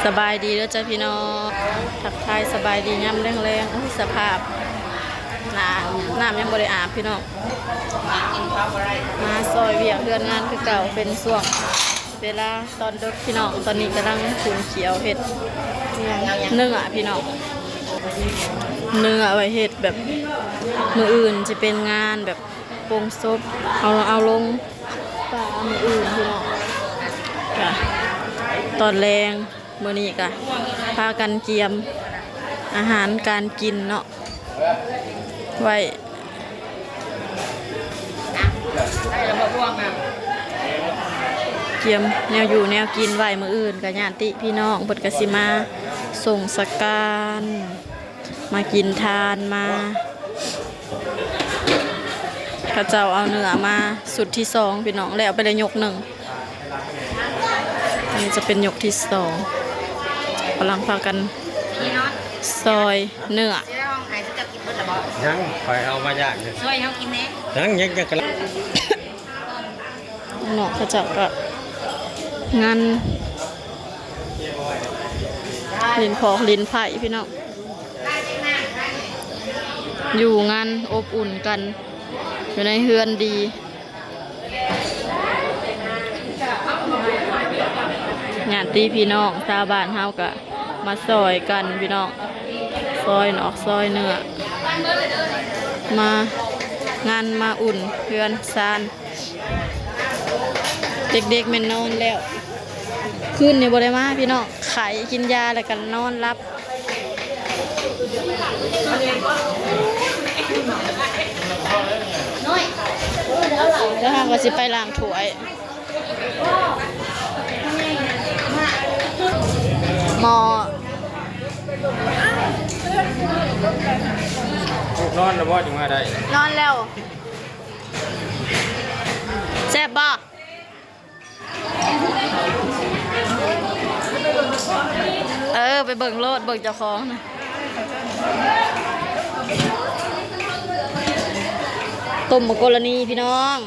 ສະບາຍດີເດີຈ້າພີ່ນ້ອງ ທັກທາຍສະບາຍດີຍາມແລງໆ. ໂອ້ຍ ສະພາບ ນ້ຳ ນ້ຳຍັງບໍ່ໄດ້ອາບພີ່ນ້ອງ ມາຊ່ອຍວຽກເຮືອນງານຄືເກົ່າ ເປັນຊ່ວງເວລາຕອນເດິກພີ່ນ້ອງ. ຕອນນີ້ກຳລັງຂຸ້ນຂ້ຽວເຮັດເນື້ອພີ່ນ້ອງ ເນື້ອໄວ້ເຮັດແບບມື້ອື່ນ ຊິເປັນງານແບບ ໂປ່ງສົບ ເອົາ ເອົາລົງປາມື້ອື່ນພີ່ນ້ອງ. ກະຕອນແລງມື້ນີ້ກະພາກັນກຽມອາຫານການກິນເນາະ ໄວ້ ກຽມແນວຢູ່ແນວກິນໄວ້ມື້ອື່ນ ກະຍາດຕິພີ່ນ້ອງເພິ່ນກະຊິມາສົ່ງສະການ ມາກິນທານ ມາ ເຂົາເຈົ້າເອົາເນື້ອມາຊຸດທີສອງພີ່ນ້ອງ ແລ້ວໄປແລ້ວຍົກໜຶ່ງ. ອັນນີ້ຈະເປັນຍົກທີສອງ ກຳລັງພາກັນຊອຍເນື້ອ. ຍັງ ຂ້ອຍເອົາມາຢ່າງໜຶ່ງ ຊ່ວຍເຮົາກິນແດ່. ຍັງ ຍັງ ຍັງກຳລັງ ເນາະ ເຂົາເຈົ້າກໍງານຫຼິ້ນຂອກຫຼິ້ນໄພ້ພີ່ນ້ອງ ຢູ່ງານອົບອຸ່ນກັນ ຢູ່ໃນເຮືອນດີ ຍາດຕິພີ່ນ້ອງຊາວບ້ານເຮົາກໍມາຊ່ອຍກັນພີ່ນ້ອງ ຊອຍນອກຊອຍເນື້ອ ມາ ງານມາອຸ່ນເຮືອນຊານ. ເດັກໆແມ່ນນອນແລ້ວ ຄືນນີ້ບໍ່ໄດ້ມາພີ່ນ້ອງ ໄຂ້ ກິນຢາແລ້ວກໍນອນຫຼັບ ແລ້ວເຮົາກໍຊິໄປລ້າງຖ້ວຍ ໝໍ້. ລູກນອນແລ້ວບໍ່ ຈຶ່ງມາໄດ້? ນອນແລ້ວ. ແຊບບໍ່? ເອີ ໄປເບິ່ງໂລດ ເບິ່ງເຈົ້າຂອງນະ. ຕົ້ມໝາກໂກລານີພີ່ນ້ອງ.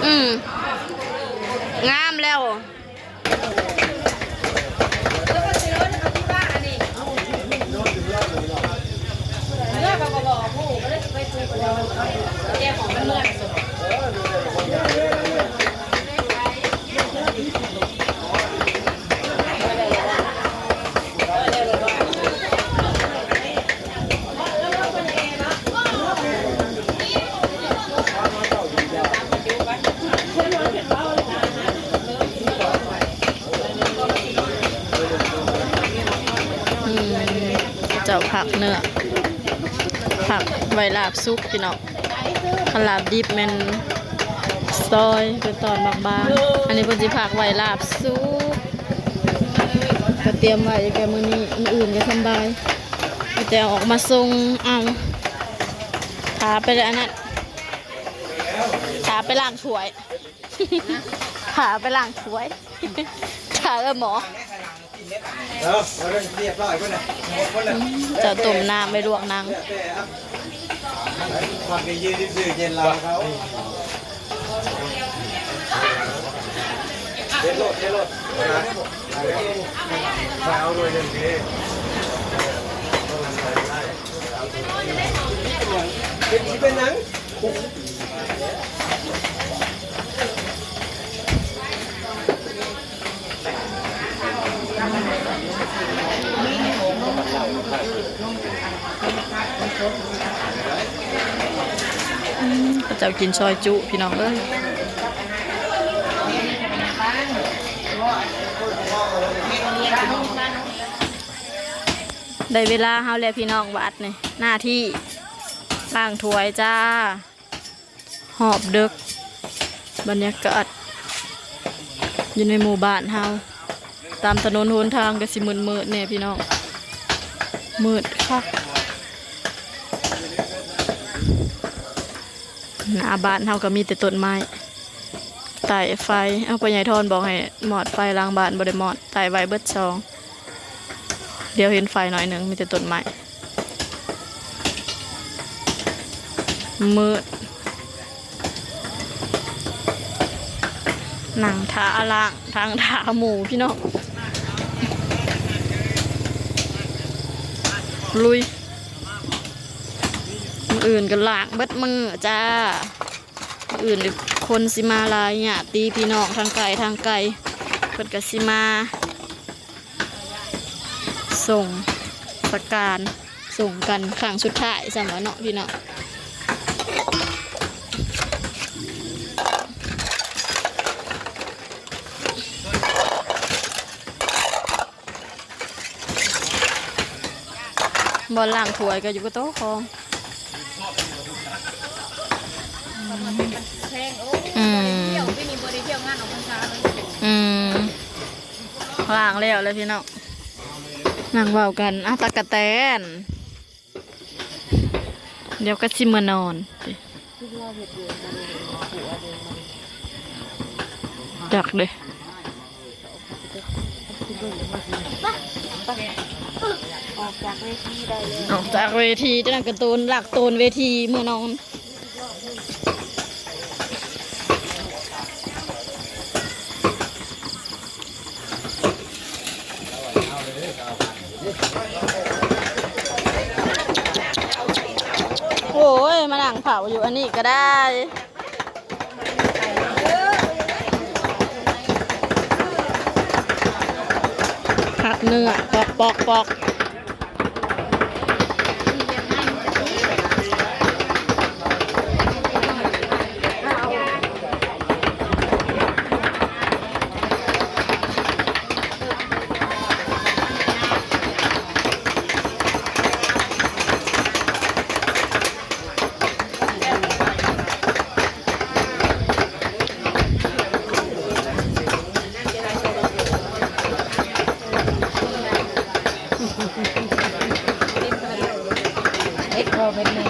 ອືມ ງາມແລ້ວ. ອືມ ເຈົ້າຜັກເນື້ອ ຜັກໄວ້ລາບສຸກພີ່ນ້ອງ. ຄັນລາບດິບແມ່ນຊອຍເປັນຕອນບາງໆ ອັນນີ້ເພິ່ນຊິຜັກໄວ້ລາບສຸກ ກໍຕຽມໄວ້ແຕ່ມື້ນີ້ ມື້ອື່ນກໍສຳບາຍ ມີແຕ່ອອກມາສົ່ງເອົາ. ຖ້າໄປອັນນັ້ນ ຖ້າໄປລ້າງຖ້ວຍ ຖ້າໄປລ້າງຖ້ວຍ ຖ້າເອີ້ນໝໍ. ເຈົ້າຕົ້ມນ້ຳໄວ້ລວກໜັງ. ເປັນຫຍັງ? ເຂົາເຈົ້າກິນຊອຍຈຸພີ່ນ້ອງເອີຍ. ໄດ້ເວລາເຮົາແລ້ວພີ່ນ້ອງ ບາດນີ້ ໜ້າທີ່ລ້າງຖ້ວຍຈ້າ. ຮອບເດິກ ບັນຍາກາດຢູ່ໃນໝູ່ບ້ານເຮົາ ຕາມຖະໜົນຫົນທາງກໍຊິມືດໆແດ່ພີ່ນ້ອງ ມືດຄັກ. ໜ້າບ້ານເຮົາກໍມີແຕ່ຕົ້ນໄມ້ ໄຕ້ໄຟ. ເອົາ ພໍ່ໃຫຍ່ທອນບອກໃຫ້ມອດໄຟ ຫຼັງບ້ານບໍ່ໄດ້ມອດ ໄຕ້ໄວ້ເບິດສອງ. ດຽວເຫັນໄຟໜ້ອຍໜຶ່ງ ມີແຕ່ຕົ້ນໄມ້ ມືດ. ນັ່ງຖ້າລ້າງ ທັງຖ້າໝູ່ພີ່ນ້ອງ ລຸຍ. ມື້ອື່ນກໍລ້າງເບິດມື້ຈ້າ. ມື້ອື່ນຄົນຊິມາຫຼາຍ ຍາດຕິພີ່ນ້ອງທາງໃກ້ທາງໄກ ເພິ່ນກໍຊິມາສົ່ງສະການ ສົ່ງກັນຄັ້ງສຸດທ້າຍຊ້ຳລະເນາະພີ່ນ້ອງ. ບ່ອນລ້າງຖ້ວຍກໍຢູ່ກັບໂຕະຂອງ. ອືມ ອືມ ລ້າງແລ້ວແລ້ວພີ່ນ້ອງ ນັ່ງເວົ້າກັນ. ອ້າວ ຕັກກະແຕນ ດຽວກໍຊິເມືອນອນ ຈັກເດ້. ອອກຈາກເວທີໄດ້ແລ້ວ ອອກຈາກເວທີ ຈະນັ່ງກະໂຕນ ລາກໂຕນເວທີເມືອນອນ. ໂອ້ຍ ມານັ່ງເຝົ້າຢູ່ອັນນີ້ກໍໄດ້. ຄັດເນື້ອ ປອກໆໆ. ເຮັດບໍ່ເປັນແມ່